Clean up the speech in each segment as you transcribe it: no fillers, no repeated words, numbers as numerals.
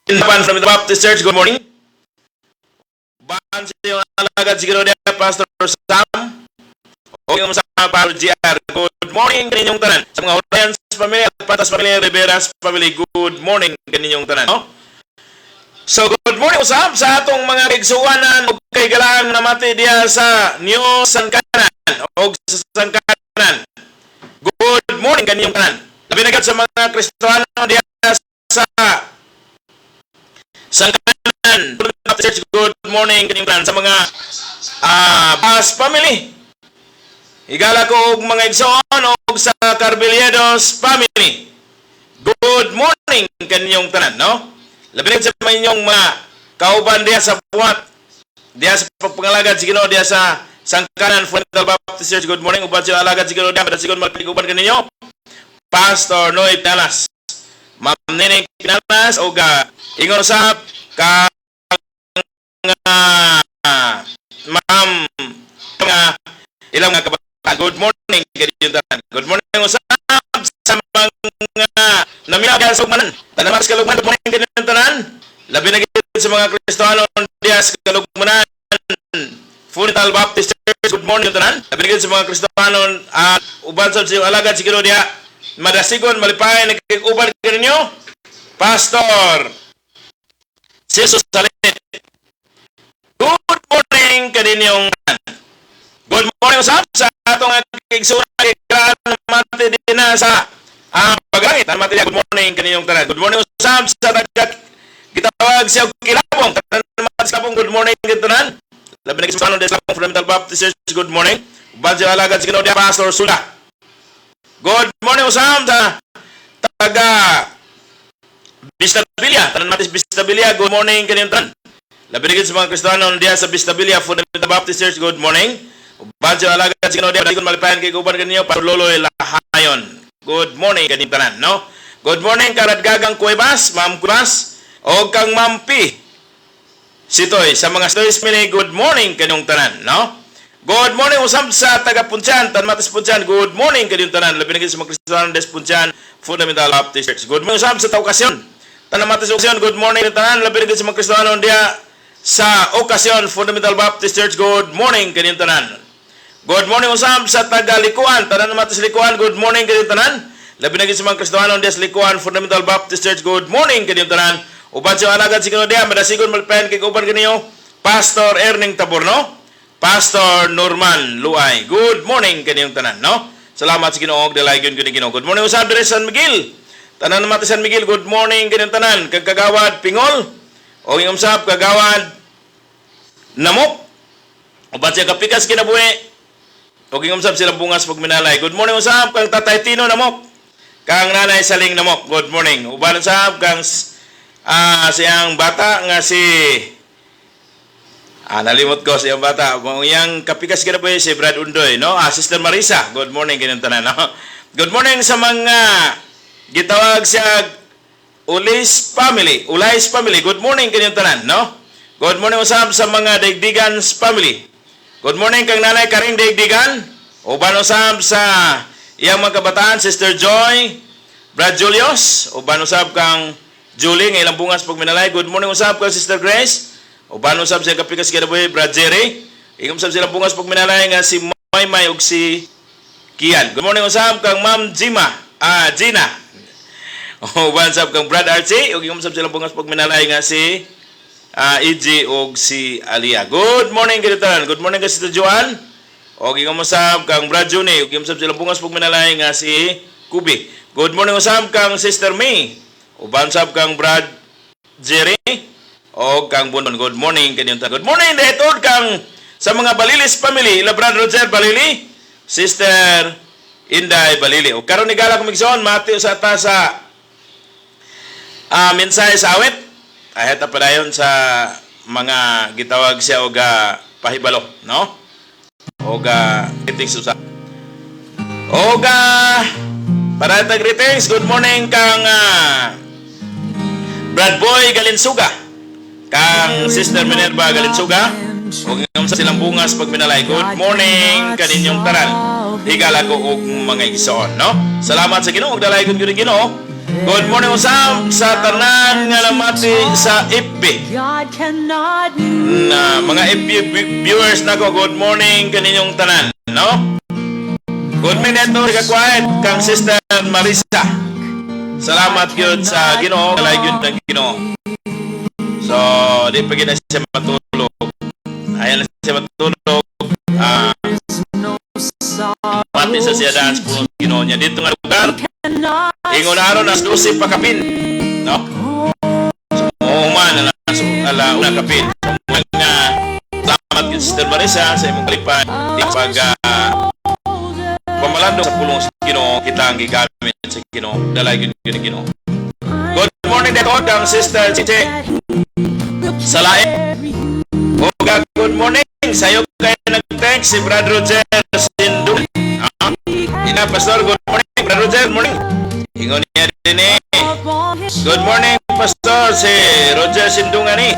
From the Baptist Church, good morning. Uban sa iyong alagad si Ginoo, Pastor Sam. O yung sa Pastor GR, good morning kaninyong tanan. Sa mga Hurayans family, Patas family, Riveras family, good morning kaninyong tanan. No? So good morning usab sa atong mga kaigsuonan ug kahigalaan namati diha sa New Sangkanan o sa Sangkanan. Good morning kaninyong tanan. Labi na sa mga Kristiyano diha sa Sangkanan Church, good morning kaninyong tanan. Sa mga Bas family, higala ko og mga igsoon og sa Carbiliedos family. Good morning kaninyong tanan, no? Labi na sa inyong mga kauban diha sa buhat, diha sa pagpangalagad sa Ginoo diha sa Sangkanan Fundamental Baptist Church. Good morning uban sa alagad sa Ginoo diha, madasigon magpiguban kaninyo. Pastor Noy Pinalas, Ma'am Neneng Pinalas og ingon usab kang Ma'am nga ilang mga kabataan. Good morning kaninyong tanan. Good morning usab sa mga naminaw sa Lugmanan. Tanan sa Kalugmanan, good morning kaninyong tanan. Labi na gid sa mga Kristiyano diha sa Kalugmanan Fundamental Baptist Church, good morning tanan. Labi na gid sa mga Kristiyano at uban sa iyong alagad si Ginoo diha. Madasigon malipay nagkikuban kaninyo. Pastor Jesus Salit. Good morning kaninyong tanan. Good morning usab sa atong kaigsuonan mati din sa pagalangit. Mati, good morning kaninyong tanan. Good morning usab sa taga gitawag siya og Kilabong. Tanan mati sa good morning kaninyong tanan. Labi na sa sa Fundamental Baptist Church, good morning. Uban sa alagad si Ginoo Pastor Sula. Good morning usab sa taga Bistabilia. Tanan matis Bistabilia, good morning kaninyong tanan. Labi na sa mga Kristiyano diha sa Bistabilia Fundamental Baptist Church, good morning. Uban sa alagad si Ginoo diha, malipayan kay uban kaninyo, Pastor Loloy Lahayon. Good morning kaninyong tanan, no? Good morning Karadgagang Cuevas, Ma'am Cuevas, o kang Ma'am P. Sitoy, sa mga Sitoy family, good morning kaninyong tanan, no? Good morning usab sa taga Punsyan, Tan Matis Punsyan, good morning kaninyong tanan. Labi na sa mga Kristiyano des Punsyan Fundamental Baptist Church. Good morning usab sa Taukasyon. Tan Matis Okasyon, good morning kaninyong tanan. Labi na sa mga Kristiyano diha sa Okasyon Fundamental Baptist Church, good morning kaninyong tanan. Good morning usab sa taga Likuan, Tanan Matis Likuan, good morning kaninyong tanan. Labi na sa mga Kristiyano diha sa Likuan Fundamental Baptist Church, good morning kaninyong tanan. Uban sa alagad si Ginoo diha, madasigon malpayan kay uban kaninyo, Pastor Erning Taborno, Pastor Norman Luay. Good morning kaninyong tanan, no? Salamat sa Ginoo og dalaygon gyud ni Ginoo. Good morning usab diri sa San Miguel. Tanan naman San Miguel, good morning kaninyong tanan. Kag Kagawad Pingol, o yung usab Kagawad Namok. Uban siya kapikas kinabuhi. O yung usab silang bungas pagminalay. Good morning usab kang Tatay Tino Namok. Kang Nanay Saling Namok. Good morning. Uban usab kang siyang bata nga si nalimot ko siyang bata. Kung iyang kapikas kinabuhi si Brad Undoy, no? Sister Marisa. Good morning kaninyong tanan, no? Good morning sa mga gitawag siya Ulis family, Ulais family. Good morning kaninyong tanan, no? Good morning usab sa mga Daigdigans family. Good morning kang Nanay Karing Daigdigan. Uban usab sa iyang mga kabataan, Sister Joy, Brad Julius, uban usab kang Julie nga ilang bungas pagminalay. Good morning usab kang Sister Grace. Uban usab sa kapikas kinabuhi, Brad Jerry. Ingom usab silang bungas pagminalay nga si Maymay ug si Kian. Good morning usab kang Ma'am Jima, Gina. Uban sab kang Brad Archie ug ingom sab silang bungas pagminalay nga si EJ ug si Alia. Good morning kaninyong. Good morning kay Sister Joanne. Og ingom usab kang Brad Juni ug ingom sab silang bungas pagminalay nga si Kubi. Good morning usab kang Sister May. Uban sab kang Brad Jerry og kang Bundon. Good morning kaninyong. Good morning dahitod kang sa mga Balilis family, ila Brad Roger Balili, Sister Inday Balili. Og karon ni gala kong igsoon, mati sa ta sa mensahe sa awit. Ay ta padayon sa mga gitawag siya og pahibalo, no? Og greetings usa. Og para ta greetings, good morning kang Brad Boy Galinsuga. Kang Sister Minerva Galinsuga. Ug ingom sa silang bungas pag minalay. Good morning kaninyong tanan. Higala ko og mga igsoon, no? Salamat sa Ginoo ug dalaygon gyud ni Ginoo. Good morning usab sa tanan nga namati sa FB. God cannot move. Na mga FB viewers nako, good morning kaninyong tanan, no? Good morning to ka quiet kang Sister Marisa. Salamat gyud sa Ginoo, kalay gyud ng Ginoo. So, di pa gyud na siya matulog. Ayaw na siya matulog. Ah, No sorrow pati sa siya dance po ng Ginoo niya dito nga lugar. cannot Ingon aron alas 12 pa kapin, no? So, human na so, ala una kapin. So, nga salamat gyud, Sister Marisa, sa imong kalipay di pag pamalandong sa pulong sa Ginoo. Kita ang gigamit sa Ginoo. Dalay gyud gyud ang Ginoo. Good morning dito kang Sister Chiche Salae. Oga, good morning. Sayo kay nag-text si Brad Roger Sindu. Ah, ina Pastor, good morning. Brad Roger, good morning. Ingon niya din eh. Good morning, Pastor. Si Roger Sindungan ni.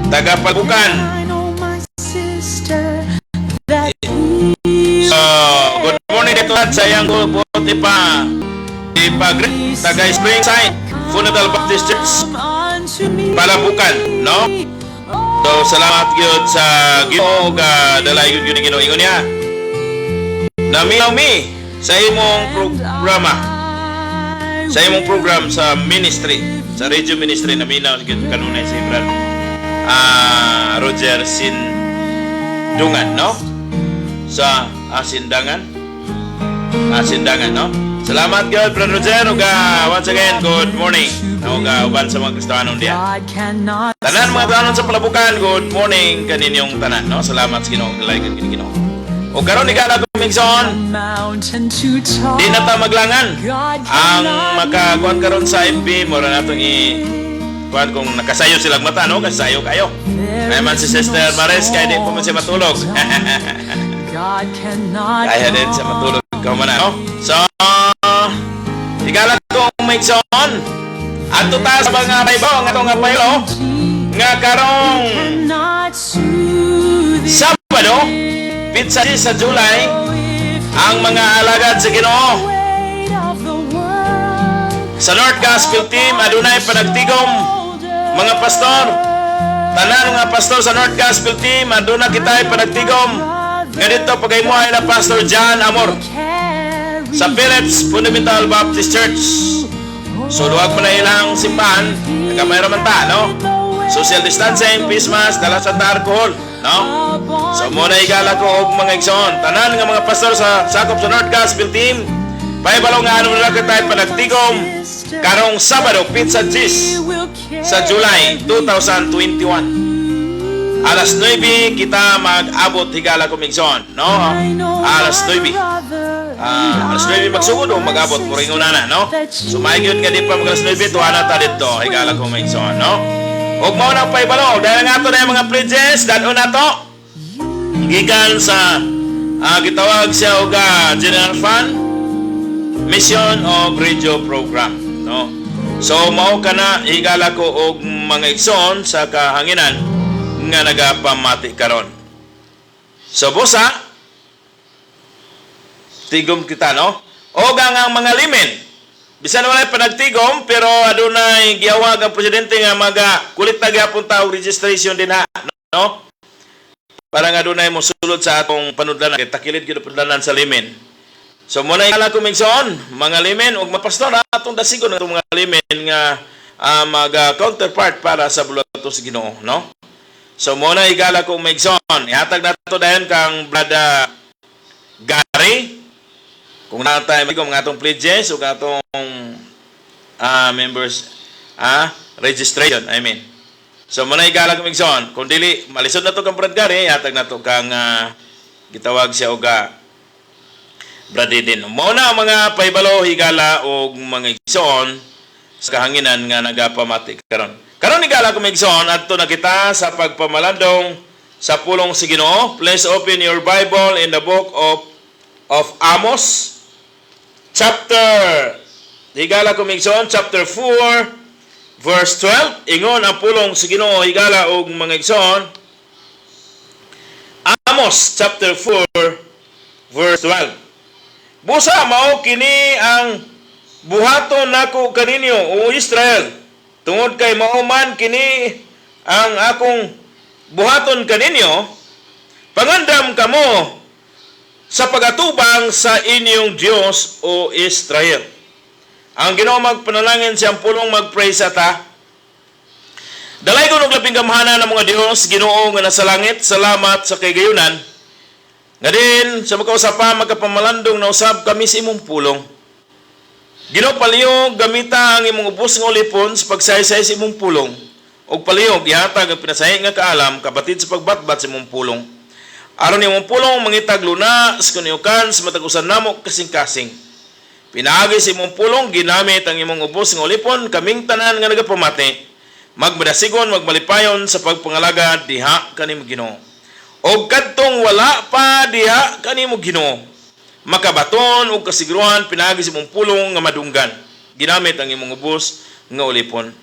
Taga Palabukan. I know my sister that So, good morning dito at sa iyang buti pa. Ipa taga Springside, Fundamental Baptist Church, come unto me. Palabukan, no? So, salamat gyud sa Ginoo ug dalay gyud gyud ni Ginoo. Ingon niya. Naminaw mi sa imong programa, sa imong program sa ministry, sa radio ministry. Naminaw gyud kanunay si Brad Roger Sindungan, no? Sa Sindangan. Sindangan, no? Salamat gyud, Brad Roger, ug once again, good morning. Ug uban sa mga Kristohanon diya. God cannot Tanan mga tanan sa Palabukan, good morning kaninyong tanan, no? Salamat sa Ginoo, dalay gyud kini Ginoo. O karon ikaw Mingson, mountain to top. di na ta maglangan. Ang makakuan karon sa FB, mura na itong i kuan kung nakasayo silang mata, no? Kasi sayo kayo. Kaya man si Sister Mares, kaya di po man siya matulog. God cannot Kaya din siya matulog ikaw man, no? So, higala kong Mingson, adto ta sa mga paybaw, ang atong nga paylo, nga karong cannot soothe Sabado, petsa sa July, ang mga alagad sa Ginoo weight of the world. sa North Gospel Team adunay panagtigom mga pastor. Tanan nga pastor sa North Gospel Team, aduna kitay panagtigom nga dito pagaymuhay na Pastor John Amor sa Phillips Fundamental Baptist Church. So luwag mo na ilang simbahan, nagamay raman ta, no? Social distancing, face mask, dala sa alcohol, no? So mao na, higala ko og mga igsoon. Tanan nga mga pastor sa sakop sa North Gospel Team, pahibalo nga ano na kitay panagtigom karong Sabado, petsa 10 sa July 2021. Alas 9 kita mag-abot, higala ko igsoon, no? Alas 9. Ah, alas 9 magsugod o mag-abot mo rin na, no? So maayo nga di pa mag alas 9, tuwa na ta dito, higala ko igsoon, no? Ug mao nang pahibalo, dahil nga ato na yung mga pledges, dad-on na to. Gikan sa gitawag siya og General Fund, Mission o Radio Program, no? So mao kana, higala ko og mga igsoon sa kahanginan nga nagapamati karon. So busa tigom kita, no? O ang mga laymen. Bisan walay panagtigom pero adunay giawag ang presidente nga maga kulit na gyapon ta og registration dinha, no? Para nga adunay mosulod sa atong panudlanan kay takilid gyud ang panudlanan sa laymen. So mao na ko igsoon, mga laymen ug mapastor, atong dasigon atong mga laymen nga mag counterpart para sa buluhaton sa Ginoo, no? So mao na, higala ko igsoon. Ihatag nato dayon kang Brother Gary. Kung naa tay mga atong pledges o atong members registration, I mean. So mao na, higala ko igsoon. Kung dili malisod na to kang Brother Gary, ihatag nato kang gitawag siya og Brad Eden. Mao na ang mga pahibalo, higala og mga igsoon sa kahanginan nga nagapamati karon. Karon, higala ko igsoon, adto na kita sa pagpamalandong sa pulong sa Ginoo. Please open your Bible in the book of Amos chapter, higala ko igsoon, chapter 4 verse 12. Ingon ang pulong sa Ginoo, higala og mga igsoon. Amos chapter 4 verse 12. Busa mao kini ang Buhaton nako kaninyo, o Israel, tungod kay mao man kini ang akong buhaton kaninyo, pangandam kamo sa pagatubang sa inyong Dios, o Israel. Ang Ginoo magpanalangin siyang pulong, mag-pray sa ta. Dalaygon og labing gamhanan ng mga Dios, Ginoo nga nasa langit, salamat sa kagayunan. Nga din sa makausap pa, magkapamalandong na usab kami sa imong pulong. Ginoo, palihog gamita ang imong ubos nga ulipon sa pagsaysay sa imong pulong. Og palihog ihatag ang pinasahi nga kaalam kabatid sa pagbatbat sa imong pulong. Aron imong pulong mangitag luna sa kaniukan sa matag usa namo kasing-kasing. Pinaagi sa imong pulong, ginamit ang imong ubos nga ulipon, kaming tanan nga nagapamati magmadasigon, magmalipayon sa pagpangalagad diha kanimo, Ginoo. Og kadtong wala pa diha kanimo, Ginoo, makabaton og kasiguruhan pinaagi sa imong pulong nga madunggan ginamit ang imong ubos nga ulipon.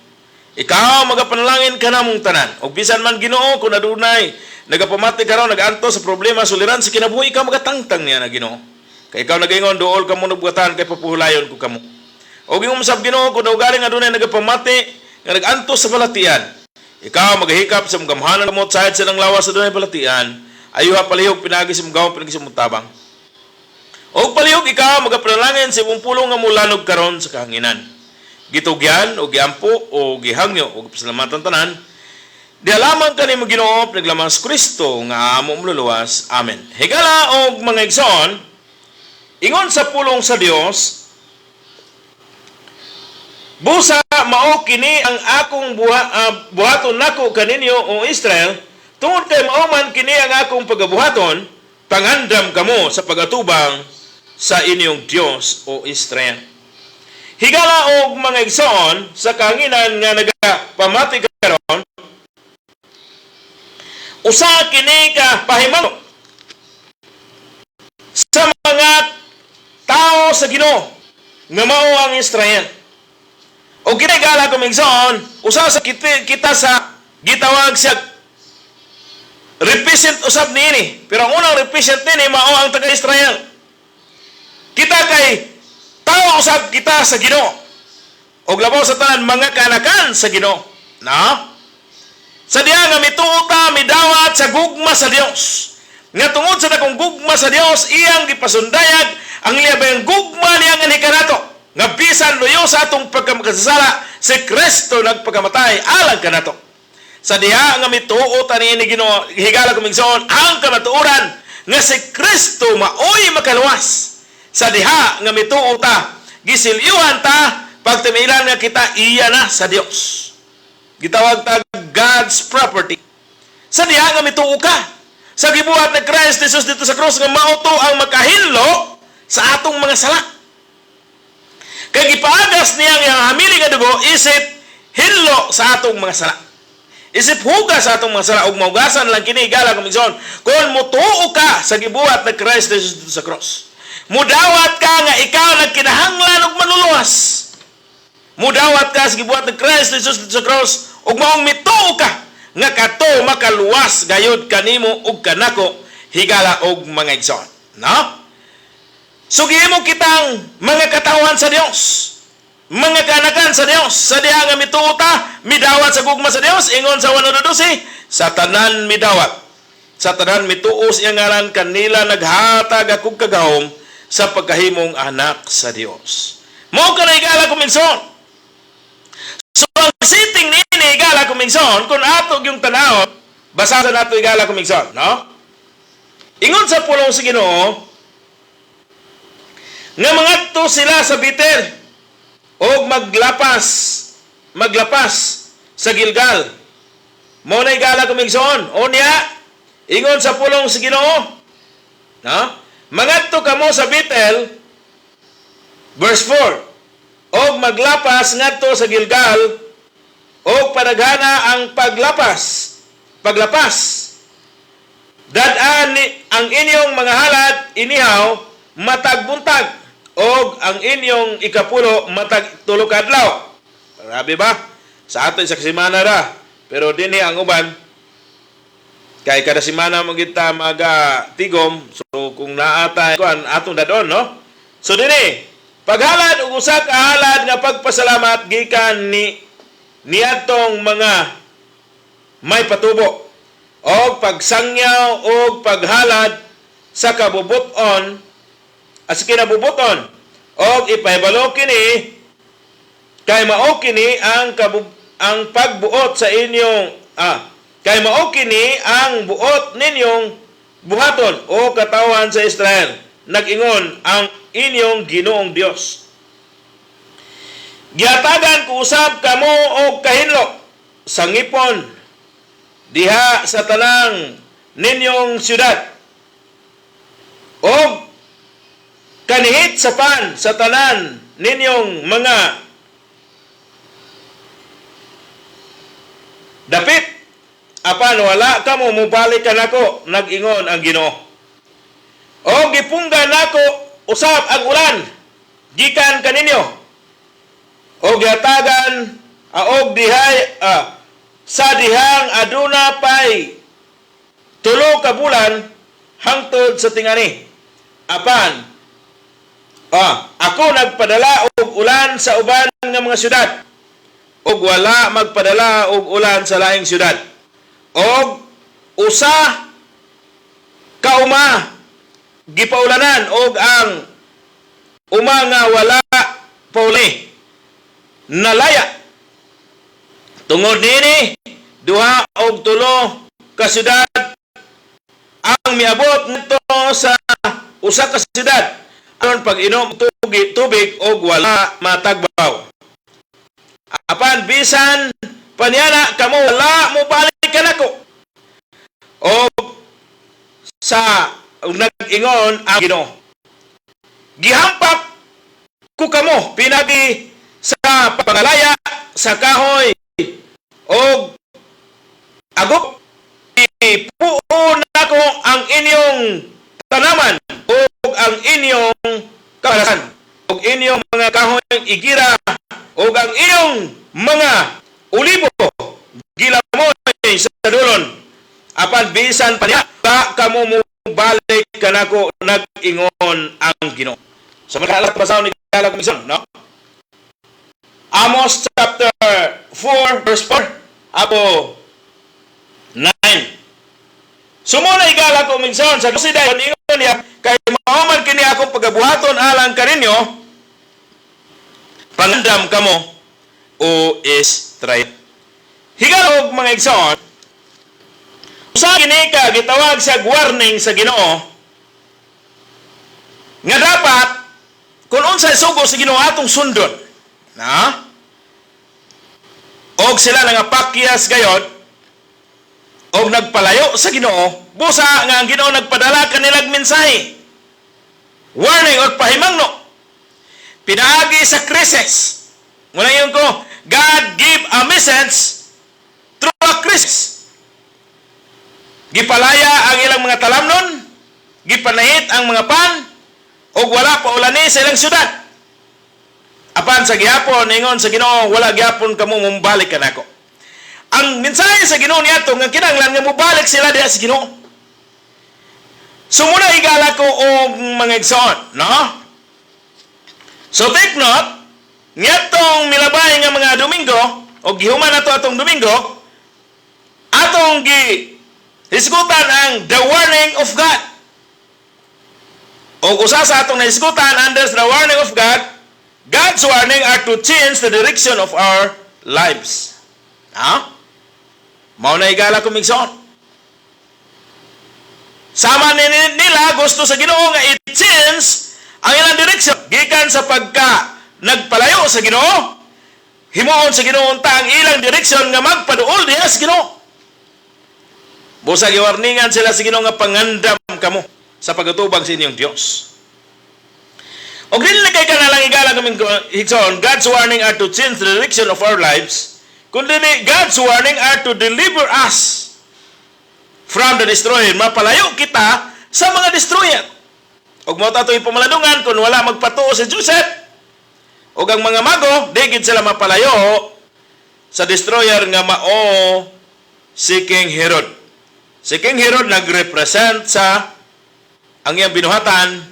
Ikaw magapanalangin kanamong tanan. Og bisan man, Ginoo, kung adunay nagapamati karon nag-antos sa problema, suliran sa kinabuhi, ikaw magatangtang niya na, Ginoo. Kay ikaw nagaingon, "Duol kamo nagbuhatan kay papuhulayon ko kamo." Og ingon sab, Ginoo, kung ugali nga adunay nagapamati nga nag-antos sa balatian, ikaw magahikap sa imong gamhanan kamot sa silang lawas sa dunay balatian. Ayuha palihog pinaagi sa imong gahom, pinaagi sa imong tabang. Og palihog ikaw magapanalangin sa imong pulong nga mulanog karon sa kahanginan. Gitugyan o giampo o gihangyo o pasalamatan tanan. Diha lamang kanimo, Ginoo, naglamang sa Kristo nga amo maluluwas. Amen. Higala og mga igsoon, ingon sa pulong sa Dios, "Busa mao kini ang akong buhaton nako kaninyo, o Israel, tungod kay mao man kini ang akong pagabuhaton, pangandam kamo sa pagatubang sa inyong Dios, o Israel." Higala og mga igsoon sa kahanginan nga nagapamati karon, usa kini ka pahimangno sa mga tao sa Ginoo nga mao ang Israel. O kinigala ko, igsoon, usa sa kita sa gitawag siya represent usab niini. Pero ang unang represent niini mao ang taga-Israel. Kita kay tao usab kita sa Ginoo. Og labaw sa tanan, mga kanakan sa Ginoo. Na? Sa diha nga mituo ta, midawat sa gugma sa Dios. Nga tungod sa dakong gugma sa Dios, iyang gipasundayag ang liyabayang gugma niya nga kanato. Nga bisan luyo sa atong pagkamakasasala, si Kristo nagpakamatay alang kanato. Sa diha nga mituo ta niini, Ginoo, higala kong igsoon, ang kamatuoran nga si Kristo maoy makaluwas. Sa diha nga mituo ta, gisilyuhan ta pagtimilan nga kita iya na sa Dios. Gitawag ta God's property. Sa diha nga mituo ka sa gibuhat ni Christ Jesus dito sa krus nga mao to ang makahinlo sa atong mga sala. Kay gipaagas niya ang iyang hamili nga dugo isip hinlo sa atong mga sala. Isip hugas sa atong mga sala, ug mahugasan lang kini, higala kong igsoon, kung mutuo ka sa gibuhat ni Christ Jesus dito sa cross. Mudawat ka nga ikaw nagkinahanglan og manluluwas. Mudawat ka sa gibuhat ni Christ Jesus dito sa cross ug maong mituo ka nga kato makaluwas gayud kanimo ug kanako, higala og mga igsoon. No? So gihimo kitang mga katawhan sa Dios. Mga kanakan sa Dios. Sa diha nga mituo ta, midawat sa gugma sa Dios, ingon sa 1:12, sa tanan midawat. Sa tanan mituo sa iyang ngalan, kanila naghatag akong kagahom sa pagkahimong anak sa Dios. Mao kana, higala kong igsoon. So ang setting niini, higala kong igsoon, kung ato yung tanawon, basa sa nato, higala kong igsoon, no? Ingon sa pulong sa Ginoo, nga mangadto sila sa Betel og maglapas sa Gilgal. Mao na, higala kong igsoon. O niya, ingon sa pulong sa Ginoo, no? "Mangadto kamo sa Betel," verse 4, "og maglapas ngadto sa Gilgal og padaghana ang paglapas. Dad-an ang inyong mga halad inihaw matag buntag og ang inyong ikapulo matag 3 ka adlaw." Grabe ba? Sa ato sa semana ra. Pero dinhi ang uban kay kada semana mo kita maga tigom, so kung naa tay kuan atong dadon, no? So dinhi Paghalad og usa ka halad nga pagpasalamat gikan ni niadtong mga may patubo og pagsangyaw og paghalad sa kabubuton as kinabubuton og ipahibalo kini kay mao kini ang pagbuot sa inyong kay mao kini ang buot ninyong buhaton, o katawhan sa Israel, nag-ingon ang inyong Ginoong Dios. Gihatagan ko usab kamo og kahinlo sa ngipon diha sa tanang ninyong syudad og kanihit sa pan sa tanan ninyong mga dapit, apan wala kamo mobalik kanako, nag-ingon ang Ginoo. O gipunggan nako usab ang ulan gikan kaninyo o gihatagan og dihay sa dihang aduna pay 3 ka bulan hangtod sa tingani. Apan ako nagpadala og ulan sa uban nga mga syudad ug wala magpadala og ulan sa laing syudad. Og usa ka uma gipaulanan og ang uma nga wala pauli nalaya. Tungod niini, 2 og 3 ka syudad ang miabot nito sa usa ka syudad aron pag-inom tubig og wala matagbaw. Apan bisan pa niana, kamo wala mo balik kanako. Og sa ug nag-ingon ang Ginoo. Gihampak ko kamo pinagi sa pangalaya sa kahoy og agop. Ipuo nako ang inyong tanaman ug ang inyong kabalasan ug inyong mga kahoy igira ug ang inyong mga olibo gilamoy sa dulon. Apan bisan pa niana, wala kamo mo balik kanako, nag-ingon ang Ginoo. Sa mga alat basahon ni Kala Commission, no? Amos chapter 4 verse 4 apo 9. Sumuna, higala ko minsan sa 12 dayon, ingon niya, kay mao man kini akong pagabuhaton alang kaninyo, pangandam kamo, o Israel. Higala og mga igsoon, usa kini ka gitawag sa warning sa Ginoo nga dapat kung unsay sugo sa Ginoo atong sundon. Na? Og sila nga pakyas gayod og nagpalayo sa Ginoo, busa nga ang Ginoo nagpadala kanilag mensahe. Warning og pahimangno. Pinaagi sa crisis. Muna yun ko, God give a message through a crisis. Gipalaya ang ilang mga talamnon, gipanahit ang mga pan, ug wala pa ulani sa ilang syudad. Apan sa gihapon, ingon sa Ginoo, wala gihapon kamo mumbalik kanako. Ang mensahe sa Ginoo niadto nga kinahanglan nga mobalik sila diha sa Ginoo. So muna, higala ko og mga igsoon, no? So take note, niadtong milabay nga mga Domingo o gihuman nato atong Domingo, atong gi hisgutan ang the warning of God. O usa sa atong nahisgutan under the warning of God, God's warning are to change the direction of our lives. Ha? Mao na, higala ko igsoon. Sama ni nila gusto sa Ginoo nga i-change ang ilang direction gikan sa pagka nagpalayo sa Ginoo. Himuon sa Ginoo unta ang ilang direction nga magpaduol diha sa Ginoo. Busa giwarningan sila sa Ginoo nga pangandam kamo sa pagutubang sa inyong Dios. Og dili na kay kana lang, higala kaming igsoon, God's warning are to change the direction of our lives, kundi God's warning are to deliver us from the destroyer. Mapalayo kita sa mga destroyer. Og mao ta ito'y pamalandungan, kung wala magpatuo si Joseph ug ang mga mago, di gid sila mapalayo sa destroyer nga mao si King Herod. Si King Herod nagrepresent sa ang iyang binuhatan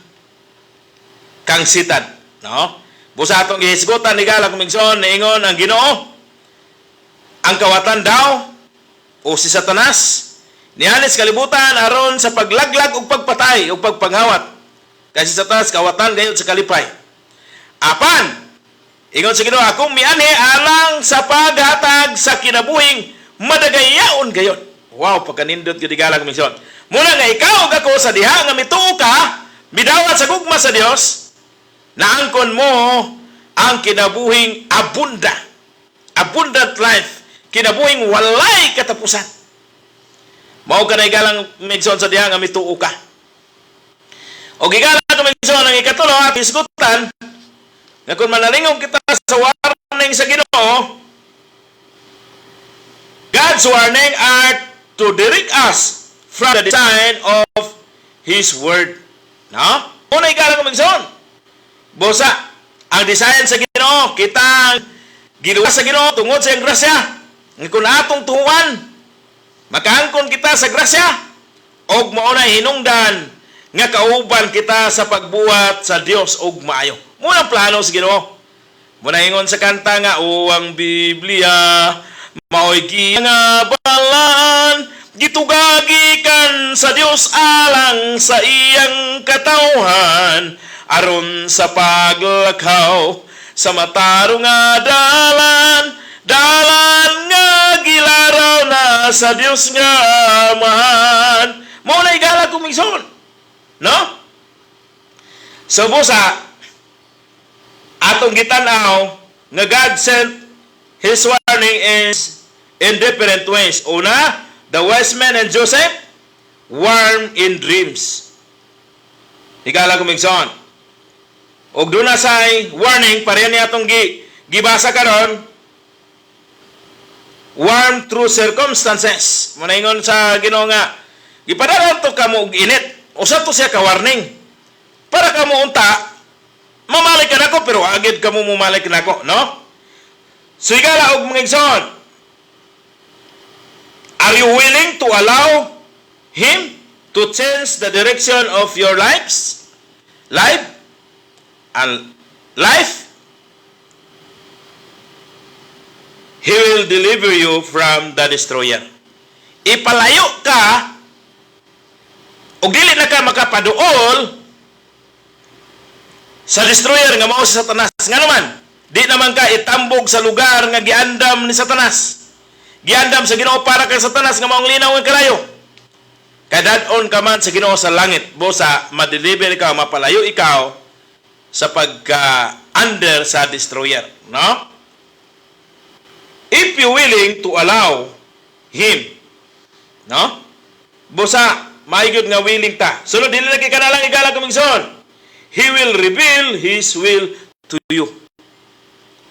kang Satan, no? Busa atong gihisgutan, higala kong igsoon, niingon ang Ginoo, ang kawatan daw o si Satanas niani sa kalibutan aron sa paglaglag ug pagpatay ug pagpanghawat. Kay si Satanas kawatan gayud sa kalipay. Apan ingon sa Ginoo, akong mianhi alang sa paghatag sa kinabuhing madagayaon gayod. Wow, pagkanindot gyud, higala kong igsoon. Muna nga ikaw ug ako sa diha nga mituo ka, midawat sa gugma sa Dios, naangkon mo ang kinabuhing abunda. Abundant life. Kinabuhing walay katapusan. Mao ka na, higalang igsoon, sa diha nga mituo ka. O higala kong igsoon, ang ikatulo at isgutan, nga kung manalingog kita sa warning sa Ginoo, God's warning are to direct us from the design of His Word. No? Una, higala kong igsoon. Busa, ang design sa Ginoo, kita giluwas sa Ginoo tungod sa iyang grasya. Nga kung atong tuhuan, makaangkon kita sa grasya, og mao na hinungdan nga kauban kita sa pagbuhat sa Dios og maayo. Muna plano sa Ginoo. Muna ingon sa kanta nga, "O ang Biblia, mao'y giya nga balaan, gitugagikan sa Dios alang sa iyang katawhan, aron sa paglakaw sa matarong nga dalan, dalan nga gilaraw na sa Dios nga Amahan." Mao na, higala kong igsoon. No? So busa, atong gitan-aw nga God sent His warning is in different ways. Una, the wise men and Joseph warned in dreams. Higala kong igsoon. Og doon na say warning, pareha niya atong gibasa karon, warn through circumstances. Manaingon sa Ginoo nga, gipadala to kamo og init. Usa to siya ka warning. Para kamo unta, mamalik ka nako, pero agid kamo mumalik nako, no? So higala og mga igsoon, are you willing to allow Him to change the direction of your lives? Life? And life? He will deliver you from the destroyer. Ipalayo ka ug dili na ka makapaduol sa destroyer nga mao si Satanas. Nga naman, di naman ka itambog sa lugar nga giandam ni Satanas. Giandam sa Ginoo para kay Satanas nga maong linaw nga kalayo. Kay dad-on ka man sa Ginoo sa langit, busa ma-deliver ikaw, mapalayo ikaw sa pagka under sa destroyer, no? If you willing to allow Him, no? Busa maigod nga willing ta. Sunod, dili na kay kana lang, higala kong igsoon. He will reveal His will to you.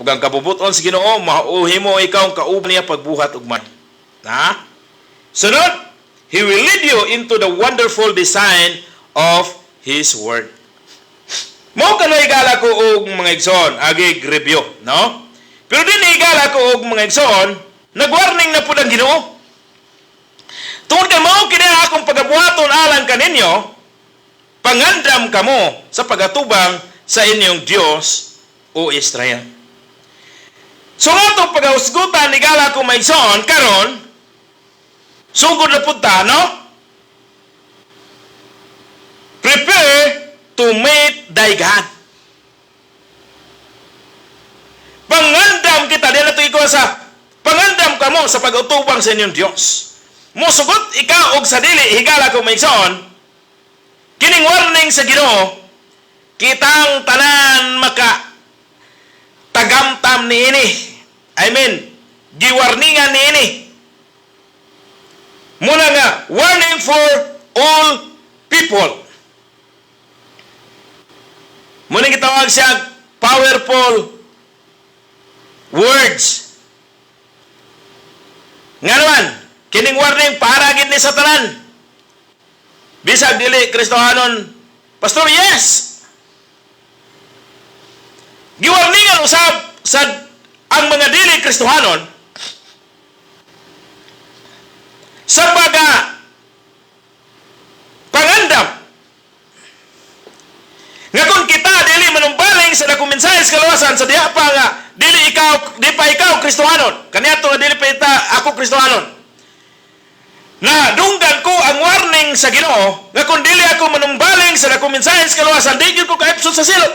Ug ang kabubuton sa Ginoo, mauhi mo ikaw ang kauban niya pagbuhat ug man. Na? Sunod, He will lead you into the wonderful design of His Word. Mao kano, higala ko og mga igsoon, agig review, no? Pero din, higala ko og mga igsoon, nagwarning na pud ang Ginoo. Tungod kay mao kini ang akong pagabuhaton alang kaninyo, pangandam kamo sa pagatubang sa inyong Dios, o Israel. So nga itong pagahusgutan, higala ko mga igsoon, karon, sugod na pud ta, no? Prepare to meet thy God. Pangandam kita, di na ito ikaw sa pangandam kamo sa pag-utubang sa inyong Diyos. Musugot ikaw og sa dili, higala ko mga igsoon, kining warning sa Ginoo, kitang tanan maka tagamtam ni ini. I mean, giwarningan ni ini. Muna nga, warning for all people. Muna gitawag siya powerful words. Nga naman, kining warning para gid ni sa tanan. Bisag dili Kristohanon, "Pastor, yes. Giwarningan usab sa ang mga dili Kristohanon sa pagka pangandam nga kung kita dili manumbaling sa dakong dakong mensahe sa kaluwasan sa diha pa nga dili ikaw, di pa ikaw Kristohanon. Kaniadto nga dili pa ita ako Kristohanon. Na dunggan ko ang warning sa Ginoo nga kung dili ako manumbaling sa dakong mensahe sa kaluwasan, di gyud ko kaipsot sa silot.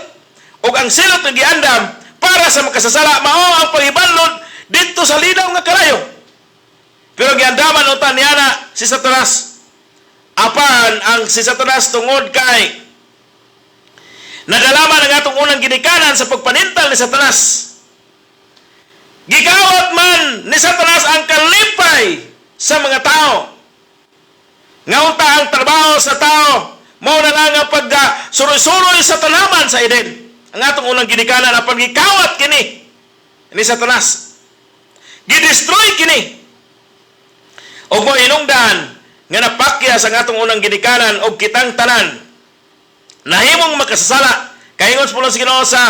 Ug ang silot nga giandam para sa makasasala mao ang paghibanlod didto sa linaw nga kalayo. Pero giandaman unta niya na si Satanas. Apan ang si Satanas, tungod kay nadalaman ang atong unang ginikanan sa pagpanintal ni Satanas, gikawat man ni Satanas ang kalipay sa mga tao. Nga unta ang trabaho sa tao, mao na lang ang pagka suroy-suroy sa tanaman sa Eden. Ang atong unang ginikanan, apan gikawat kini ni Satanas. Gidestroy kini. Og mo hinungdan nga napakya sa atong unang ginikanan og kitang tanan nahimong makasasala. Kay ingon sa pulong sa Ginoo sa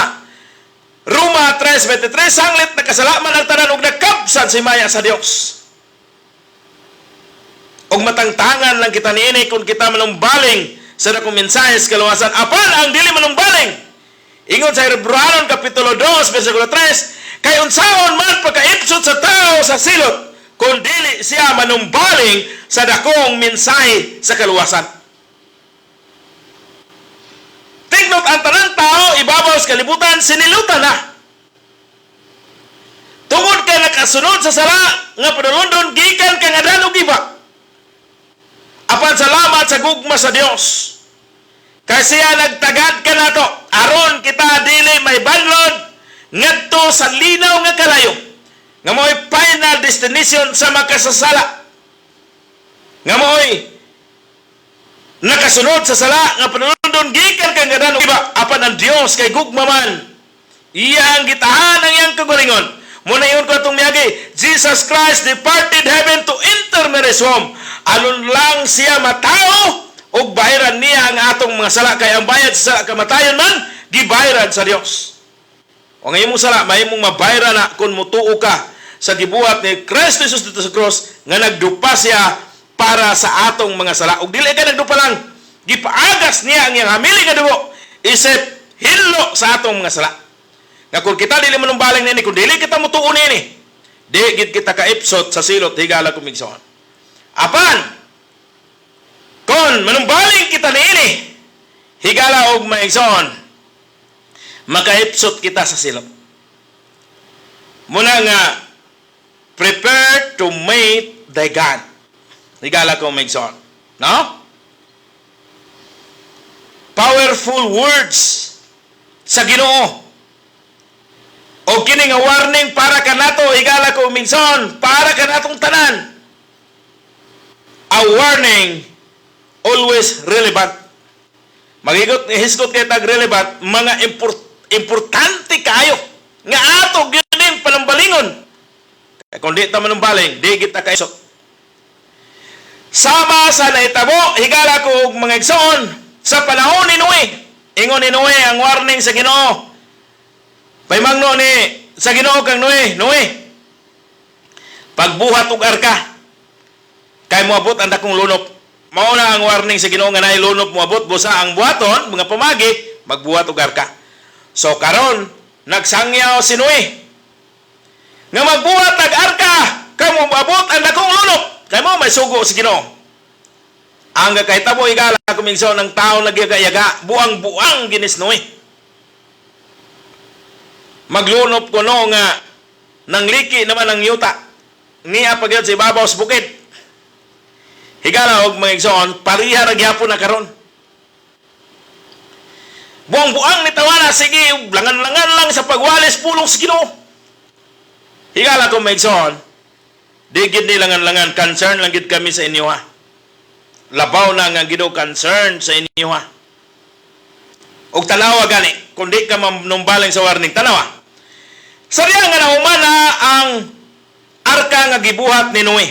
Roma 3:23, sanglit nakasala man ang tanan ug nakabsan sa himaya sa Dios. Og matangtangan lang kita niini kung kita manumbaling sa dakong mensahe sa kaluwasan. Apan ang dili manumbaling, ingon sa Hebreohanon kapitulo 2 bersikulo 3, kay unsaon man pagkaipsot sa tao sa silot kung dili siya manumbaling sa dakong mensahe sa kaluwasan? Take note, ang tanang tao ibabaw sa kalibutan sinilutan na. Tungod kay nakasunod sa sala nga panulundon gikan kang Adan ug Eva. Apan salamat sa gugma sa Dios. Kay siya nagtagad kanato aron kita dili mahibanlod ngadto sa linaw nga kalayo nga mo'y final destination sa makasasala, nga mo'y nakasunod sa sala nga panulundon gikan kang Adan ug Eva. Apan ang Dios kay gugma man, iyang gitahan ang iyang kagalingon. Muna yun ko atong miyagi, Jesus Christ departed heaven to enter Mary's womb aron lang siya matao ug bayaran niya ang atong mga sala, kay ang bayad sa sala kamatayon man, gibayaran sa Dios. O ang imong sala mahimong mabayaran na kung mutuo ka sa gibuhat ni Kristo Jesus didto sa cross, nga nagdupa siya para sa atong mga sala. Ug dili ka nagdupa lang, gipaagas niya ang iyang hamili nga dugo isip hinlo sa atong mga sala. Nga kung kita dili manumbaling nini, kung dili kita mutuo nini, di gid kita kaipsot sa silot, higala kong igsoon. Apan kung manumbaling kita niini, higala og maigsoon, makaipsot kita sa silot. Muna nga prepare to meet thy God. Higala ko maigsoon. No? Powerful words sa Ginoo. O kini nga warning para kanato, higala ko minsan, para kanatong tanan. A warning always relevant. Magigot hisgot kay tag relevant, mga importante kayo nga ato gyud ning panambalingon. Kay kung di ta manumbaling, di kita kaisot. Sama sa nahitabo, higala ko og mga igsoon, sa panahon ni Noe. Ingon ni Noe ang warning sa Ginoo. Paimangno ni sa Ginoo kang Noe, "Noe, pagbuhat og arka, kay moabot ang dakong lunop." Mao na ang warning sa Ginoo nga naay lunop moabot, busa ang buhaton, mga pamagi, magbuhat og arka. So karon nagsangyaw si Noe nga magbuhat og arka kay moabot ang dakong lunop. Kay mo may sugo sa Ginoo. Ang kahitabo, higala kumingso, ng tao nagyaga-yaga, buang-buang ginis Noe. Maglunop kuno nga nangliki naman ang yuta. Niya pagyud sa ibabaw sa bukid. Higala og mga igsoon, pareha ra gyapon na karon. Buang-buang ni tawana, sige, langan-langan lang sa pagwalis pulong sa Ginoo. Higala ko mga igsoon, di gid ni langan-langan, concern lang gid kami sa inyo ha. Labaw na nga Ginoo concern sa inyo ha. Og tanawa gani, kung di ka manumbaling sa warning, tanawa. Sa diha nga nahuman na ang arka nga gibuhat ni Noe,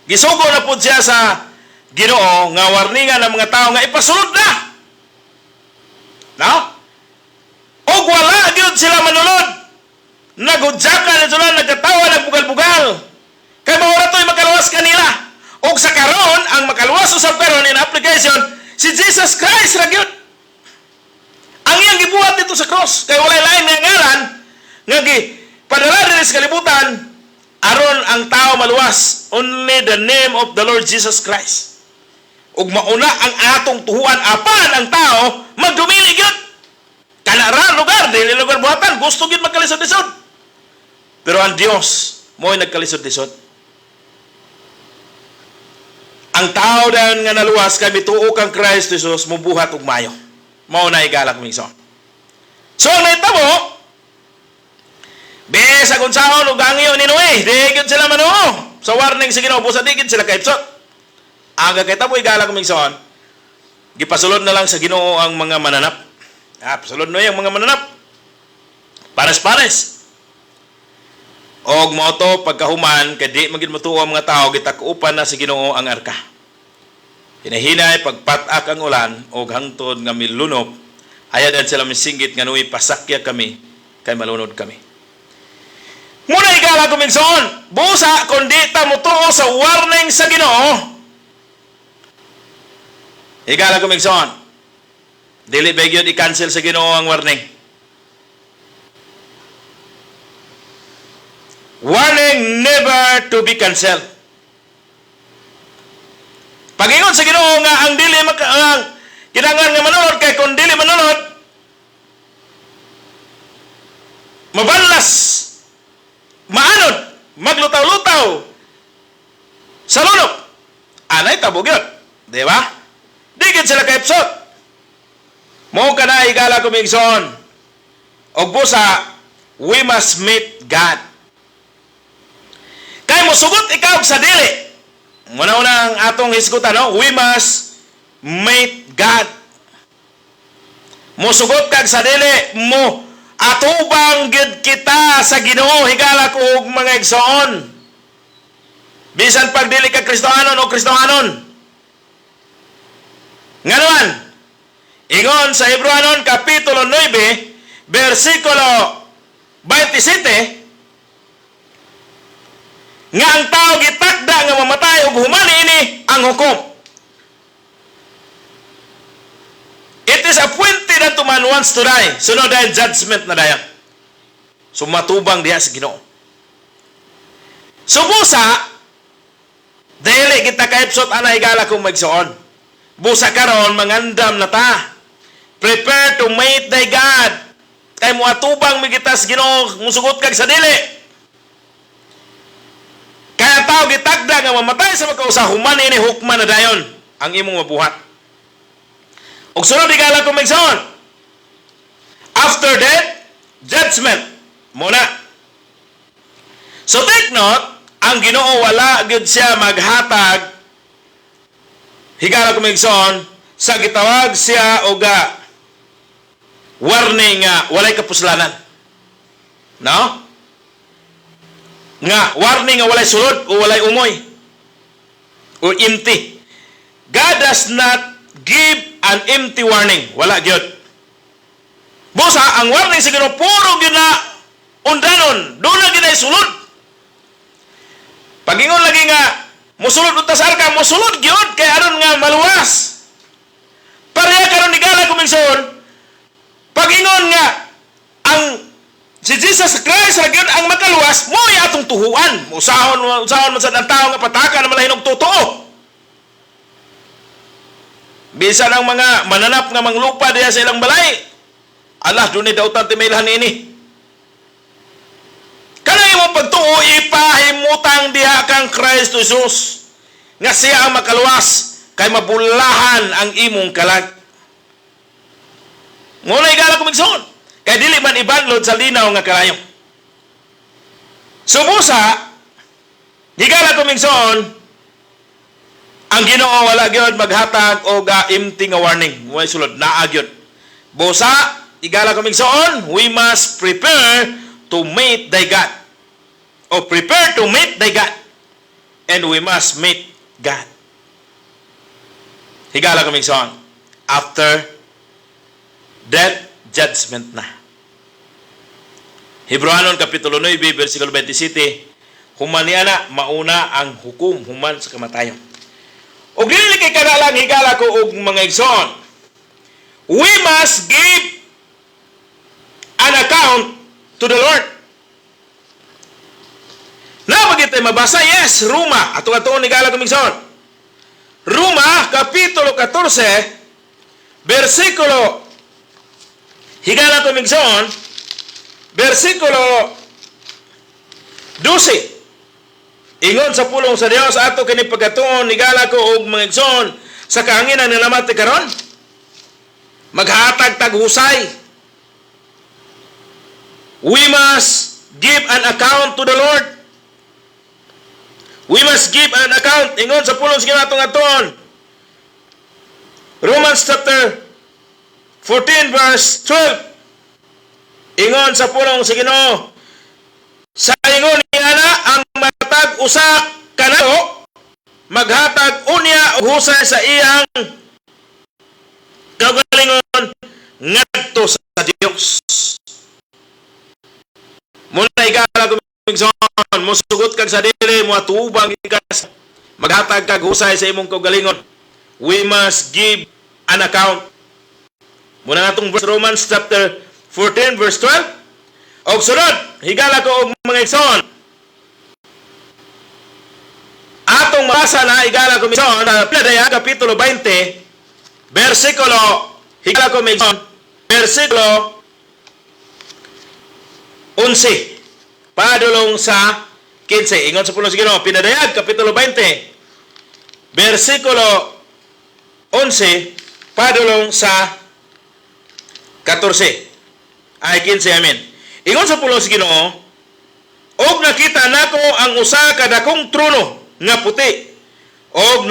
gisugo na pud siya sa Ginoo nga warningan ang mga tao nga ipasulod na. No? Og wala gyud sila manulod. Nagudyaka na sila, nagkatawa, nagbugal-bugal. Kay mao ra to'y makaluwas kanila. Og sa karon, ang makaluwas usab karon in application, si Jesus Christ ra gyud. Ang iyang gibuhat Gibuhat dito sa cross. Kay walay lain nga ngalan nga gi padala dinhi sa kalibutan aron ang tao maluwas. Only the name of the Lord Jesus Christ. Ug mauna ang atong tuhuan, apan ang tao magdumili gyud. Kana ra lugar, dili lugar buhatan, gusto gyud magkalisod-lisod. Pero ang Dios mo'y nagkalisod-lisod. Ang tao dan nga naluwas kay mituo kang Christ Jesus, mubuhat og mayo. Mao na, higala kong igsoon. So ang nahitabo, bisag unsaon og angyo ni Noe, di gyud sila manuo sa warning sa Ginoo, busa di gyud sila kahibsot. Ang kahitabo, higala kong igsoon, gipasulod na lang sa Ginoo ang mga mananap. Ah, pasulod no ang mga mananap. Pares-pares. Og mao to, pagkahuman kay di man gyud motuo ang mga tao, gitak-upan na sa Ginoo ang arka. Hinahinay pagpat-ak ang ulan og hangtod nga milunop, ayad sila misinggit nga, "Noe, pasakya kami kay malunod kami." Muna, higala kong igsoon, busa kung di ta motuo sa warning sa Ginoo. Higala kong igsoon, dili ba gyud i-cancel sa Ginoo ang warning? Warning never to be cancelled. Pagingon sa Ginoo nga ang dili maka, ang kinahanglan nga manunod kay kung dili manunod mabanlas, maanod, maglutaw-lutaw sa lunok. Anay tabo gyud, di ba? Di gyud sila kahibsot. Mo kana, higala kong igsoon. Og busa, we must meet God. Kay mosugot ikaw sa dili. Muna una ang atong hisgutan, no? We must meet God. Mosugot kag sa dili, mo atubang gid kita sa Ginoo, higala ko og mga igsoon. Bisan pag dili ka Kristohanon o Kristohanon. Nganuan, ingon sa Hebreohanon kapitulo 9 bersikulo 27 nga ang tao gitakda nga mamatay ug human ini ang hukom. It is appointed unto man once to die. Sunod dahil judgment na dayon. So matubang diha sa Ginoo. So busa, dili kita kahibsot ana, higala kong magsuon. Busa karon mangandam na ta. Prepare to meet thy God. Kay moatubang mi kita sa Ginoo, musugot kag sa dili. Kaya tao gitagda nga mamatay sa makausa, human ini hukman na dayon ang imong mabuhat. Ug sunod, higala kong magsuon. After death, judgment. Muna. So take note, ang Ginoo wala gyud siya maghatag, higala kong igsoon, sa gitawag siya og warning nga walay kapuslanan. No? Nga warning nga walay sulod o walay umoy o empty. God does not give an empty warning. Wala gyud. Busa ang warning sa Ginoo puro gyud na undanon, doon na gyud ay sulod. Pagingon lagi nga musulod unta sa arka, musulod gyud kay aron nga maluwas. Pareha karon, higala kong igsoon, pagingon nga ang si Jesus Christ ra gyud ang makaluwas, mo atong tuhuan. Usahon usahon man sad ang tao nga pataka na malahin og totoo. Bisan ang mga mananap nga manglupa diha sa ilang balay. Allah, dunay dautan ti mailhan ini. Kana imong pagtuo ipahimutang diha kang Christ Jesus nga siya ang makaluwas kay mabulahan ang imong kalag. Ngunay, higala kong igsoon. Kay dili man ibanlod sa linaw nga kalayo. So busa, higala kong igsoon, ang Ginoo wala gyud maghatag og empty nga warning. Way sulod, naa gyud. Busa, higala kong igsoon, we must prepare to meet thy God. O prepare to meet thy God. And we must meet God. Higala kong igsoon. After death, judgment na. Hebreohanon Kapitulo 9, versikulo 27, human niya na, mauna ang hukom, human sa kamatayon. Og dili kay kada lang, higala ko og mga igsoon. We must give account to the Lord. Naa ba tay mabasa? Yes, Roma. Ato atuon, higala kong igsoon. Roma, Kapitulo 14, versikulo, higala kong igsoon, versikulo 12. Ingon sa pulong sa Dios, ato kini pagkatuon, higala ko og mga igsoon, sa kahanginan nga namati karon, maghatag tag husay. We must give an account to the Lord. We must give an account. Ingon sa pulong sa atong atuon. Romans chapter 14 verse 12. Ingon sa pulong sa Ginoo. Sa ingon niana, ang matag usa kanato maghatag unya og husay sa iyang kaugalingon ngadto sa Dios. Muna, higala ko igsoon, musugot kag sa dili, moatubang ka, maghatag kag husay sa imong kaugalingon. We must give an account. Muna nga atong verse, Romans chapter 14 verse 12. Og sunod, higala ko og mga igsoon. Atong mabasa na, higala ko igsoon, sa Pinadaya, Kapitulo 20, versikulo, higala ko igsoon, versikulo 11 padulong sa 15. Ingon sa pulong sa Ginoo, Pinadayag, Kapitulo 20, versikulo 11 padulong sa 14. Ay, 15, amen. Ingon sa pulong sa Ginoo, "Og nakita nako ang usa ka dakong trono nga puti og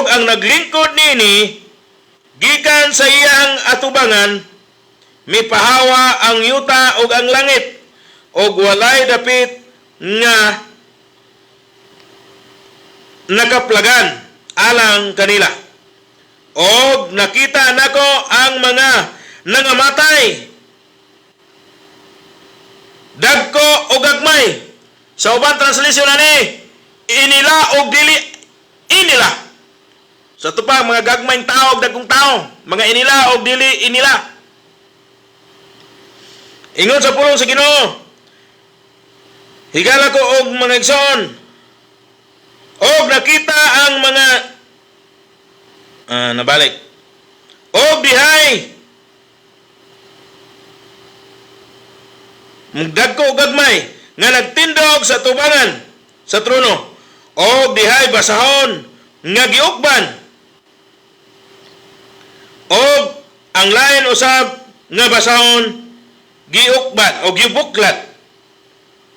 ang naglingkod nini gikan sa iyang atubangan mipahawa ang yuta ug ang langit ug walay dapit nga nakaplagan alang kanila. Og nakita nako ang mga nangamatay, dagko o gagmay." Sa uban translation ani, inila og dili inila. Sa ato pa, mga gagmayng tao og dagkong tao, mga inila og dili inila. Ingon sa pulong sa Ginoo, higala ko og mga igsoon, "Og nakita ang mga nabalik. Og dihay mugdagko og gagmay nga nagtindog sa tubangan sa trono og dihay basahon nga giukban og ang lain usab nga basahon giukban o gibuklat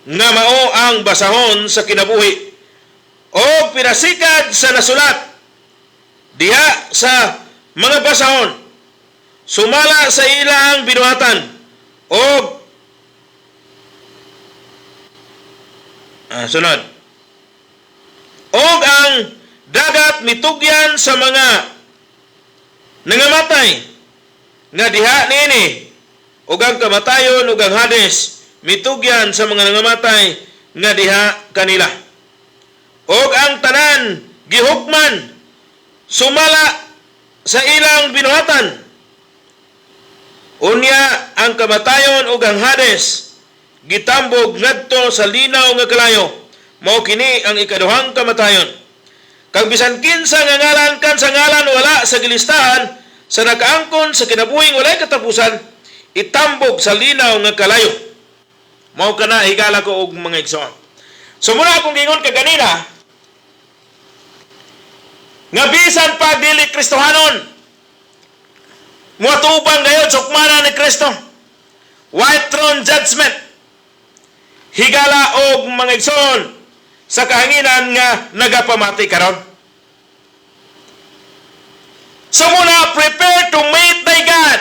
nga mao ang basahon sa kinabuhi, og pinasikad sa nasulat diha sa mga basahon sumala sa ilang binuhatan." Og sunod, "Og ang dagat mitugyan sa mga nangamatay nga diha niini, ug ang kamatayon ug ang Hades mitugyan sa mga nangamatay nga diha kanila. Og ang tanan gihukman sumala sa ilang binuhatan. Unya ang kamatayon ug ang Hades gitambog ngadto sa linaw nga kalayo. Mao kini ang ikaduhang kamatayon. Kag bisan kinsa nga ngalan kan sa ngalan wala sa gilistahan sa nakaangkon sa kinabuhing walay katapusan, itambog sa linaw nga kalayo." Mao kana, higala ko og mga igsoon. So muna akong gingon kaganina nga bisan pa dili Kristohanon, muatubang gayod sa hukmana ni Kristo. White throne judgment. Higala og mga igsoon, sa kahanginan nga nagapamati karon. So muna, prepare to meet thy God.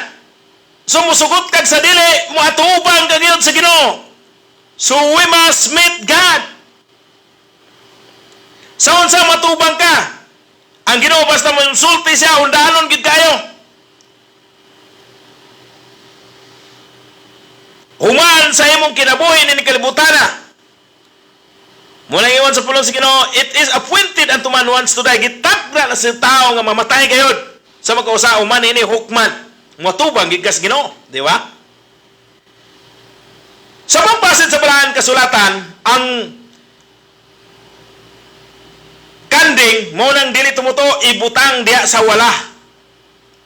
So musugot kag sa dili, muatubang ka gyud sa Ginoo. So we must meet God. Sa unsa matubang ka? Ang Ginoo basta mo sulti siya, undahanon gid kayo. Human sa imong kinabuhi ni kalibutana. Muna ingon sa pulong sa Ginoo, "It is appointed unto man once to die." Gitakda na sa tao nga mamatay gayod. Sa makausa, human ini hukman. Moatubang gid kas Ginoo, di ba? Sa pagpasin sa Balaan Kasulatan, ang kanding mo nang dili tumutuo, ibutang diha sa wala.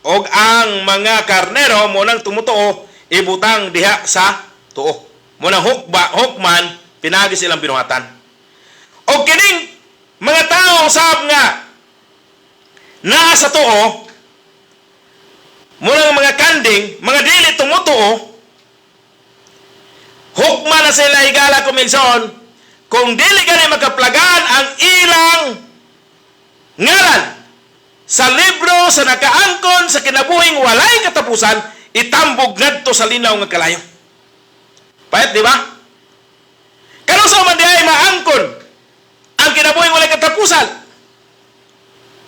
Og ang mga karnero mo nang tumutuo, ibutang diha sa tuo. Mo nang hukba, hukman pinagi silang binuhatan. Og kining mga tao sab nga naa sa tuo, mo nang mga kanding, mga dili tumutuo, hukman na sila, higala ko minsan, kung dili gani makaplagan ang ilang ngalan sa libro sa nakaangkon sa kinabuhing walay katapusan, itambog ngadto sa linaw nga kalayo. Payat, di ba? Kanus-a man diay maangkon ang kinabuhing walay katapusan?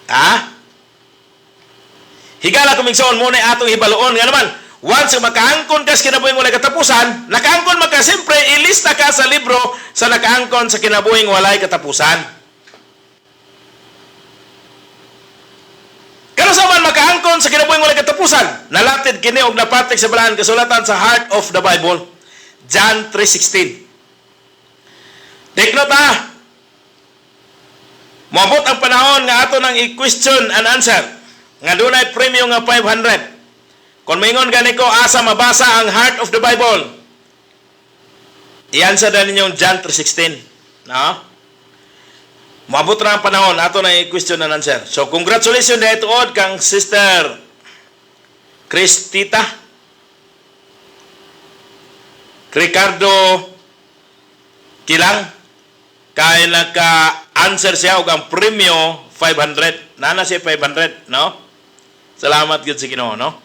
Ha? Higala kumigsoon mo na atong hibaluon nga naman, once nga makaangkon ka sa kinabuhing walay katapusan, nakaangkon man ka, siyempre, ilista ka sa libro sa nakaangkon sa kinabuhing walay katapusan. Kanus-a man makaangkon sa kinabuhing walay katapusan? Nalatid kini og napatik sa Balaan Kasulatan sa heart of the Bible. John 3:16. Take note ha. Moabot ang panahon nga ato nang i-question and answer nga dunay premyo nga 500. Kung maingon gani ko, asa mabasa ang heart of the Bible? I-answer na ninyong John 3:16. No? Moabot na ang panahon ato nang i-question and answer. So congratulations dahil tuod kang Sister Cristita Ricardo Kilang kay naka-answer siya og ang premyo 500. Nana siya 500, no? Salamat gyud sa Ginoo, no?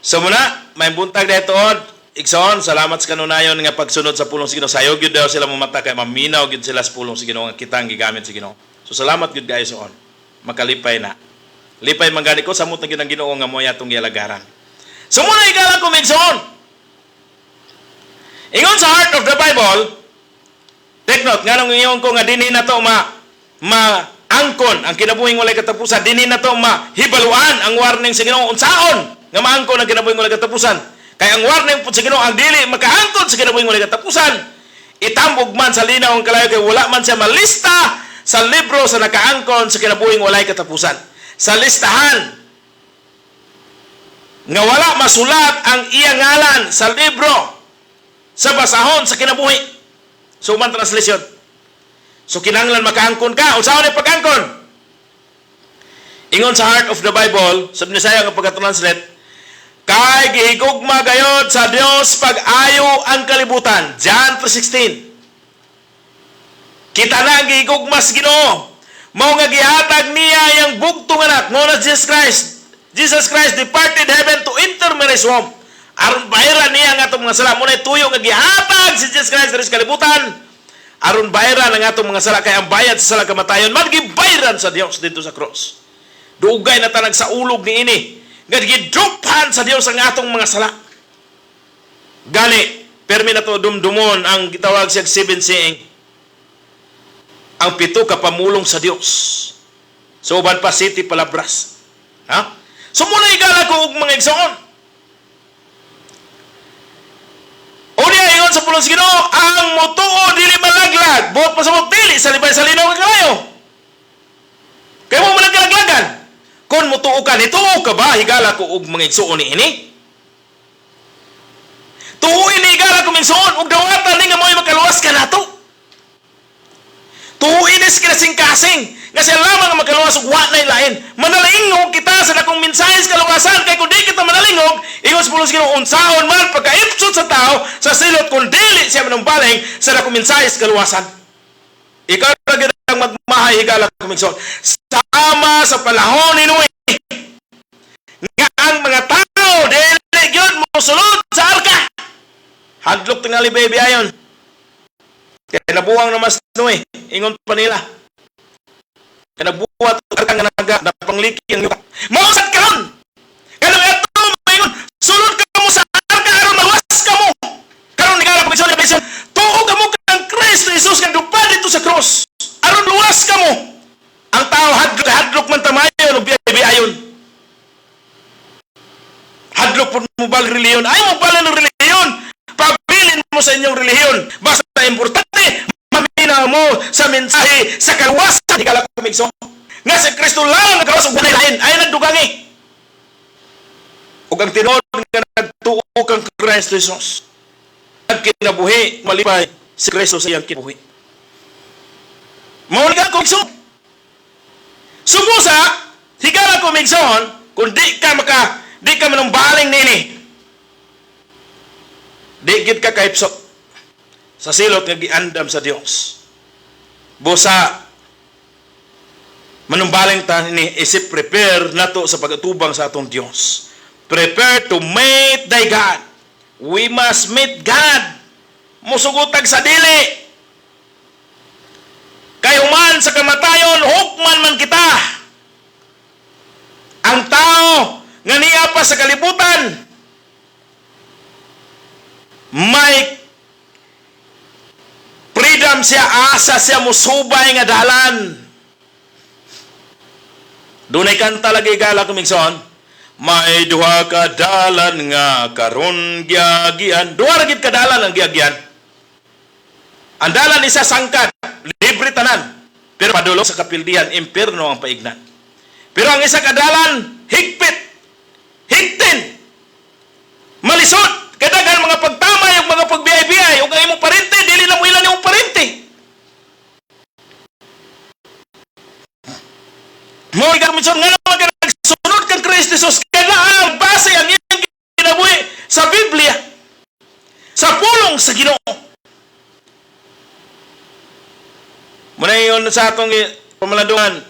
So muna, may buntag dahil tuod. Igsoon, salamat sa kanunayon nga pagsunod sa pulong sa Ginoo. Sayo gyud daw sila mamata kay maminaw gyud sila sa pulong sa Ginoo nga kita ang gigamit sa Ginoo. So salamat gyud guys on. Makalipay na. Lipay man gani ko, samot na gyud ang Ginoo nga mo atong gialagaran. So muna, higala ko igsoon. Ingon sa heart of the Bible, take note, nganong ingon ko nga dinhi na to ma maangkon ang kinabuhing walay katapusan, dinhi na to mahibaluan ang warning sa Ginoo, unsaon nga maangkon ang kinabuhing walay katapusan. Kay ang warning po sa Ginoo, ang dili makaangkon sa kinabuhing walay katapusan, itambog man sa linaw ang kalayo kay wala man siya malista sa libro sa nakaangkon sa kinabuhing walay katapusan. Sa listahan nga wala masulat ang iyang ngalan sa libro sa basahon sa kinabuhi. So man translation. So kinahanglan makaangkon ka. Unsaon ni pag-angkon? Ingon sa heart of the Bible, sa Bisaya nga pagka-translate, kay gihigugma gayod sa Dios pag-ayo ang kalibutan. John 3:16. Kita na ang gihigugma sa Ginoo. Mao nga gihatag niya yang bugtong anak, mo na Jesus Christ. Jesus Christ departed heaven to enter Mary's womb. Aron bayaran niya ang atong mga sala. Mao na tuyo nga gihatag si Jesus Christ diri sa kalibutan. Aron bayaran ang atong mga sala, kay ang bayad sa sala kamatayon, man gibayaran sa Dios dito sa cross. Dugay na tanag sa ulog ni ini nga gidruphan sa Dios ang atong mga sala. Gani, permi na to dumdumon ang gitawag siya seven seeing. Ang pito ka pamulong sa Dios. So uban pa siete palabras. Ha? So muna, higala ko og mga igsoon. Unya, ingon sa pulong sa Ginoo, ang mutuo dili malaglag, buot pasabot dili sa libay sa linaw nga kalayo. Kay mo malaglagan. Kung mutuo ka, nituo ka ba, higala ko og mga igsoon ni ini? Tuoin ni, higala ko igsoon, ug dawatan ni nga mo'y makaluwas ka nato. Tuoin ni sa kasing-kasing nga siya lamang ang makaluwas ug wa na'y lain. Manalingog kita sa dakong mensahe sa kaluwasan, kay kung di kita manalingog, ingon sa pulong sa Ginoo, unsaon man pagkaipsot sa tao sa silot kung dili siya manumbaling sa dakong mensahe sa kaluwasan? Ikaw ra gyud ang magmahay, higala ko igsoon. Sama sa panahon ni Noe nga ang mga tao dili gyud mosulod sa arka. Hadlok tingali baby ayon. Kaya nabuwang na mas Noe, ingon pa nila. Kaya nabuhat ang arka nga naga napangliki ang yuta. Mao sad karon. Kanang ato maingon, sulod ka mo sa arka aron maluwas ka mo. Karon higala ko igsoon, tuo ka mo kang Kristo Jesus nga dupa dito sa cross. Aron luwas ka mo. Ang tao hadlok, hadlok man tamayon og biay ayon. Magbalik relihiyon. Ayaw magbalik ng relihiyon. Pabilin mo sa inyong relihiyon. Basta importante, maminaw mo sa mensahe sa kaluwasan. Higala ko, migsoon. Nga si Kristo lang ang gawas ug walay lain. Ayaw nagdugangi. Ug ang tinuod nga nagtuo kang Kristo Jesus, nagkinabuhi, malipay si Kristo sa iyang kinabuhi. Mao ni ko, migsoon. Subusa, higala ko, migsoon, kung di ka manumbaling nini, di gid ka kahipsot sa silot nga giandam sa Dios. Busa, manumbaling ta ni isip prepare nato sa pag-atubang sa atong Dios. Prepare to meet thy God. We must meet God. Musugutag sa dili. Kay human sa kamatayon, hukman man kita. Ang tao nga niya pa sa kalibutan, may freedom siya, asa siya musubay nga dalan. Dunay kanta lagi, gala ko, migsoon. May duha ka dalan nga karon giagian. Duha ra gid ka dalan ang giagian. Ang dalan isa sangkad, libre tanan. Pero padulong sa kapildihan, impierno ang paignan. Pero ang isa ka dalan, higpit, higtin, malisod, kay daghan mga pagtamay ug mga pagbiyay-biyay ug ang imong parente dili na mo ilan imong parente. Mo ikaw minsan nga naman ka nagsunod kang Kristo Jesus, kailangan base ang iyang kinabuhi sa Biblia, sa pulong sa Ginoo. Muna yun sa atong pamalandungan,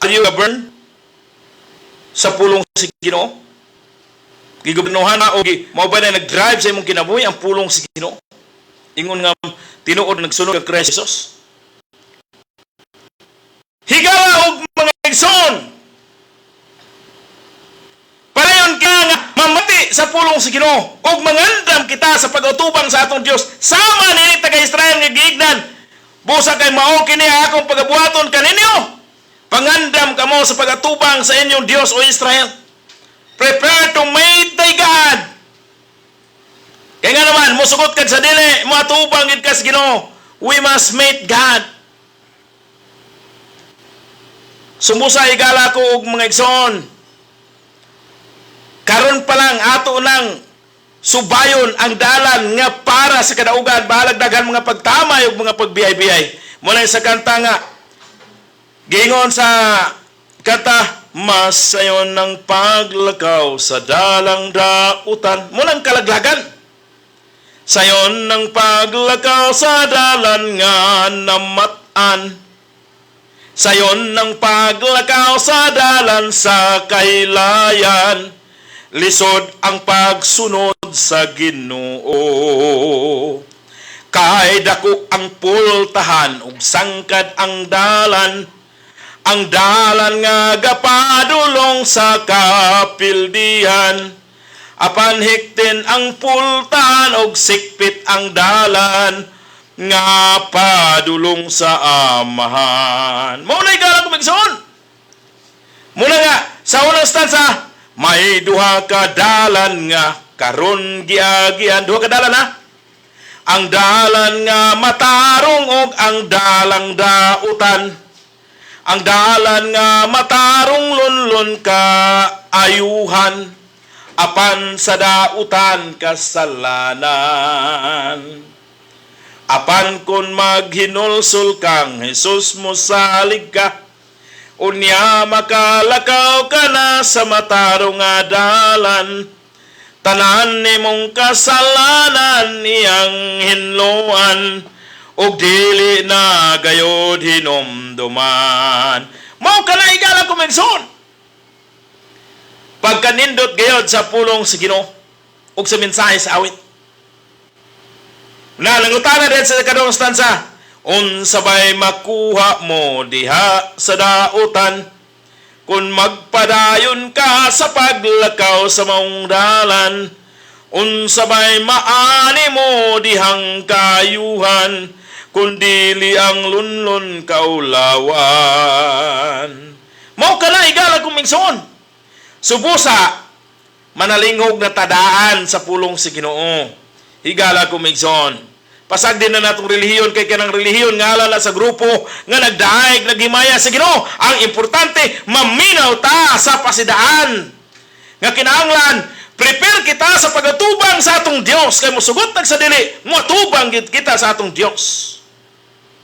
are you governed sa pulong sa Ginoo? Gigubernuhan na o mao ba na nag-drive sa imong kinabuhi ang pulong sa Ginoo? Ingon nga tinuod nagsunod kang Kristo Jesus. Higala og mga igsoon. Padayon ka nga mamati sa pulong sa Ginoo ug mangandam kita sa pag-utubang sa atong Dios. Sama ni taga Israel nga giignan. Busa kay mao kini akong pagabuhaton kaninyo. Pangandam kamo sa pag-atubang sa inyong Dios, o Israel. Prepare to meet thy God. Kaya nga naman, musugot kag sa dili, moatubang gid ka sa Ginoo. We must meet God. Sumusa, higala ko og mga igsoon. Karon pa lang ato nang subayon ang dalan nga para sa kadaugan, bahalag daghan mga pagtamay ug mga pagbiyay-biyay. Muna sa kanta nga gingon sa kanta, "Mas sayon ng paglakaw sa dalang dautan." Munang kalaglagan. Sayon ng paglakaw sa dalan nga namatan. Sayon ng paglakaw sa dalan sa kailayan. Lisod ang pagsunod sa Ginoo. Kay dako ang pultahan ug sangkad ang dalan. Ang dalan nga gapadulong sa kapildihan. Apan hiktin ang pultahan ug sikpit ang dalan nga padulong sa Amahan. Mao na higala ko, migsoon. Muna nga sa unang stanza, may duha ka dalan nga karon giagian. Duha ka dalan ha. Ang dalan nga matarong og ang dalang dautan. Ang dalan nga matarong lunlun ka ayuhan. Apan sa dautan kasalanan. Apan kung maghinulsol kang Jesus mo salig ka, unya makalakaw ka na sa matarong nga dalan. Tanan nimong kasalanan iyang hinloan, ug dili na gayod hinumduman. Mao ka na, higala ko, migsoon. Pagkanindot gayod sa pulong sa Ginoo ug sa mensahe sa awit. Na nangutana din sa kadong stanza, unsa bay makuha mo diha sa dautan kung magpadayon ka sa paglakaw sa maong dalan? Unsa bay maani mo dihang kayuhan kung dili ang lunlun kaulawan? Mao ka na, higala kong migsoon. Subusa, Manalinghog na tadaan sa pulong sa Ginoo. Higala ko, migsoon. Pasagdi na natong relihiyon kay kanang relihiyon nga na sa grupo nga nagdaig, naghimaya sa Ginoo. Ang importante, maminaw ta sa pasidaan. Nga kinahanglan, prepare kita sa pagatubang sa atong Dios kay mosugot tag sa dili, moatubang gid kita sa atong Dios.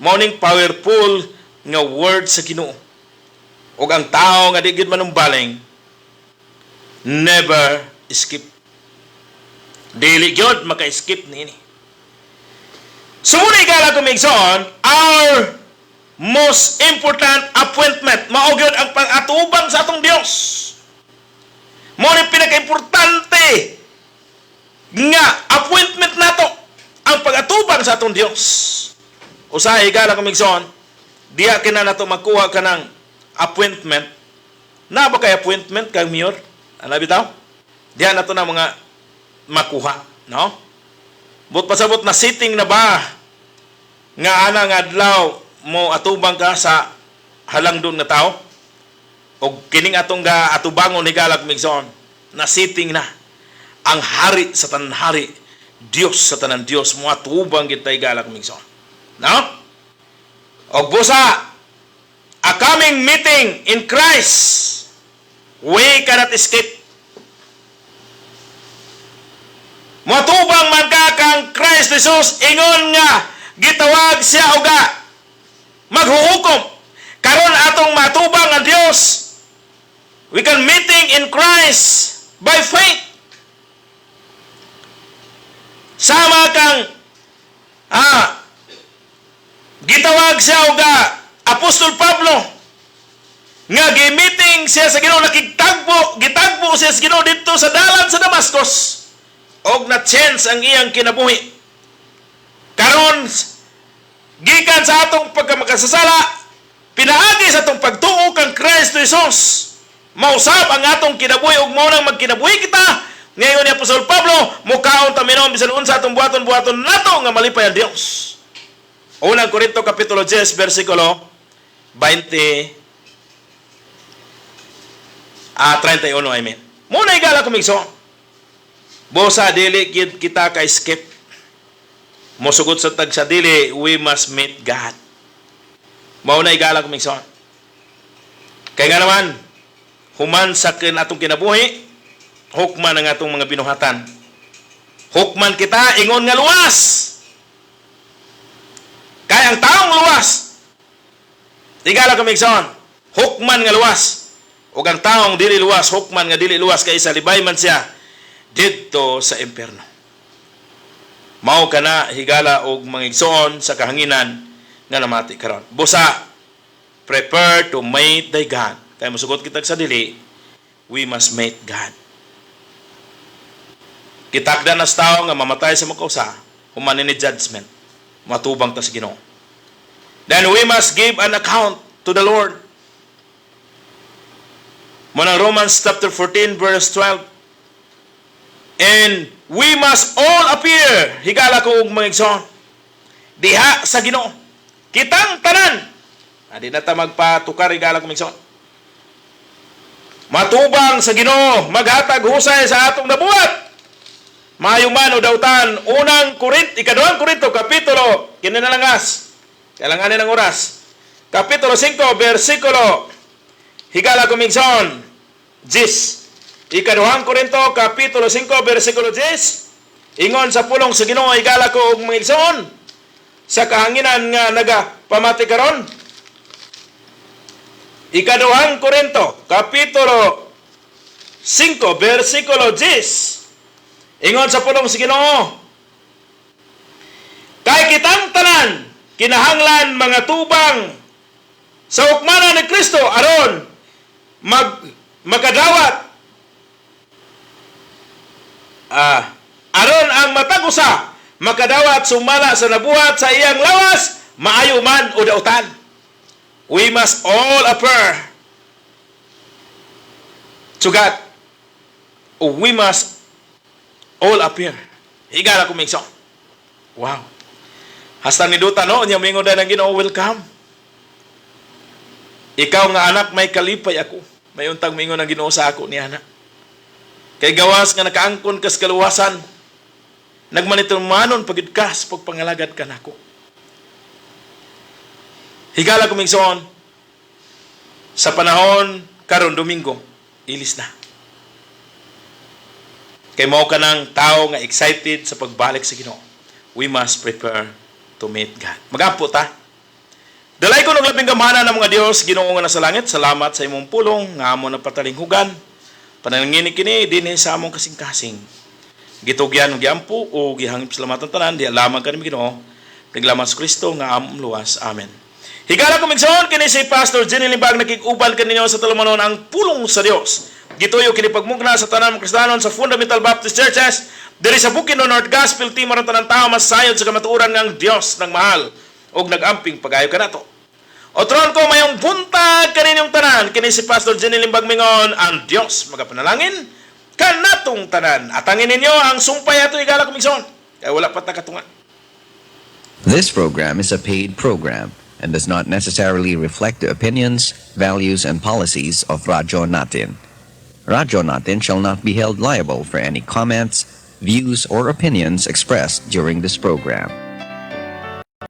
Mao ning powerful nga word sa Ginoo. Ug ang tao nga di gid manumbaling, never skip. Dili gyud maka-skip niini. So muna, higala ko, migsoon, our most important appointment, mao gyud ang pag-atubang sa atong Dios. Mao ni pinaka-importante nga appointment nato, ang pag-atubang sa atong Dios. Usahay, higala ko, migsoon, diya kina nato makuha kanang appointment. Na ba kay appointment kang mayor? Ano bitaw? Diya nato na mga makuha, no? But pasabot na sitting na ba nga ana nga adlaw mo atubang ka sa halangdon nga tao? Og kining atong ga atubangon, higala ko, migsoon, na sitting na ang hari sa tanan hari, Dios sa tanan Dios, mo atubang kita, higala ko, migsoon. No? Og busa, a coming meeting in Christ, we cannot escape. Motubang man ka kang Christ Jesus, ingon nga gitawag siya uga maghuhukom. Karon atong matubang ang Dios. We can meeting in Christ by faith. Sama kang gitawag siya uga Apostol Pablo nga gi-meeting siya sa Ginoo, nakigtagbo, gitagbo siya sa Ginoo didto sa dalan sa Damascus og na change ang iyang kinabuhi. Karon, gikan sa atong pagkamakasasala, pinaagi sa atong pagtuo kang Kristo Jesus, mausab ang atong kinabuhi ug mao nang magkinabuhi kita. Ngayon ni Apostol Pablo, mukaon ta, minom, bisan unsa atong buhaton, buhaton nato nga malipay ang Dios. Unang Korinto kapitulo 10 bersikulo 20 31, I mean. Muna, higala ko, migsoon. Busa dili gid kita ka escape. Mosugot sa tag sa dili, we must meet God. Mao na, higala ko, migsoon. Kaya nga naman, human sa kin atong kinabuhi, hukman ang atong mga binuhatan. Hukman kita ingon nga luwas. Kaya ang taong luwas, higala ko, migsoon, hukman nga luwas. Ug ang taong dili luwas, hukman nga dili luwas kay salibay man siya didto sa impierno. Mao kana, higala og mga igsoon sa kahanginan nga namati karon. Busa, prepare to meet thy God. Kay mosugot kita sa dili, we must meet God. Kitakda na sa tao nga mamatay sa makausa, human ni judgment, matubang ta sa Ginoo. Then we must give an account to the Lord. Muna Romans chapter 14 verse 12. And we must all appear, higala ko og mga igsoon, diha sa Ginoo. Kitang tanan. Adi na ta magpatukar, higala ko, mga igsoon. Matubang sa Ginoo, maghatag husay sa atong nabuhat. Maayo man o dautan, unang Korint, ikaduhang Korinto, kapitulo, kini na langas. Kailanganin ng oras. Kapitulo 5, versikulo, higala ko, migsoon, 10. Ikaduhang Korinto, kapitulo 5, versikulo 10. Ingon sa pulong sa Ginoo, higala ko og mga igsoon, sa kahanginan nga nagapamati karon. Ikaduhang Korinto, kapitulo 5, versikulo 10. Ingon sa pulong sa Ginoo, kay kitang tanan kinahanglan mangatubang sa hukmanan ni Kristo aron makadawat aron ang matag usa makadawat sumala sa nabuhat sa iyang lawas, maayo man o dautan. We must all appear to God. We must all appear. Higala ko, migsoon. Wow. Hasta ni duta, no? Nya mingon ng Ginoo, "Welcome. Ikaw nga anak, may kalipay ako." May untang mingon ng Ginoo sa ako ni anak. Kay gawas nga nakaangkon kas kaluwasan, nagmaniturmanon pagid ka sa pagpangalagad kanako. Higala ko, migsoon, sa panahon karon Domingo, ilis na. Kay mao ka ng tao nga excited sa pagbalik sa Ginoo. We must prepare to meet God. Magampo ta. Dalaygon og labing gamhanan nga Dios, Ginoo nga nasa langit, salamat sa imong pulong nga amo na patalinghugan. Panalangini kini dinhi sa among kasing-kasing. Gitugyan og giampo o gihangip salamatan tanan di lamang kanimo, Ginoo. Naglaman sa Kristo nga among luwas. Amen. Higala ko, migsoon, kini si Pastor Jenny Limbag nakig-uban kaninyo sa tulumanon Ang Pulong sa Dios. Gituyo kini pagmugna sa tanan mga Kristiyanon sa Fundamental Baptist Churches diri sa Bukidnon North. Gospel Team aron tanan tao masayod sa kamatuoran nga ang Dios nang mahal og nagamping pagayo kanato. Otron ko, mayong buntag kaninyong tanan. Kini si Pastor Jenny Limbag mingon, ang Dios magapanalangin kanatong tanan. Atangin ninyo ang sumpay ato, higala ko, migsoon. Kaya wala pa ta katunga. This program is a paid program and does not necessarily reflect the opinions, values, and policies of Radyo Natin. Radyo Natin shall not be held liable for any comments, views, or opinions expressed during this program.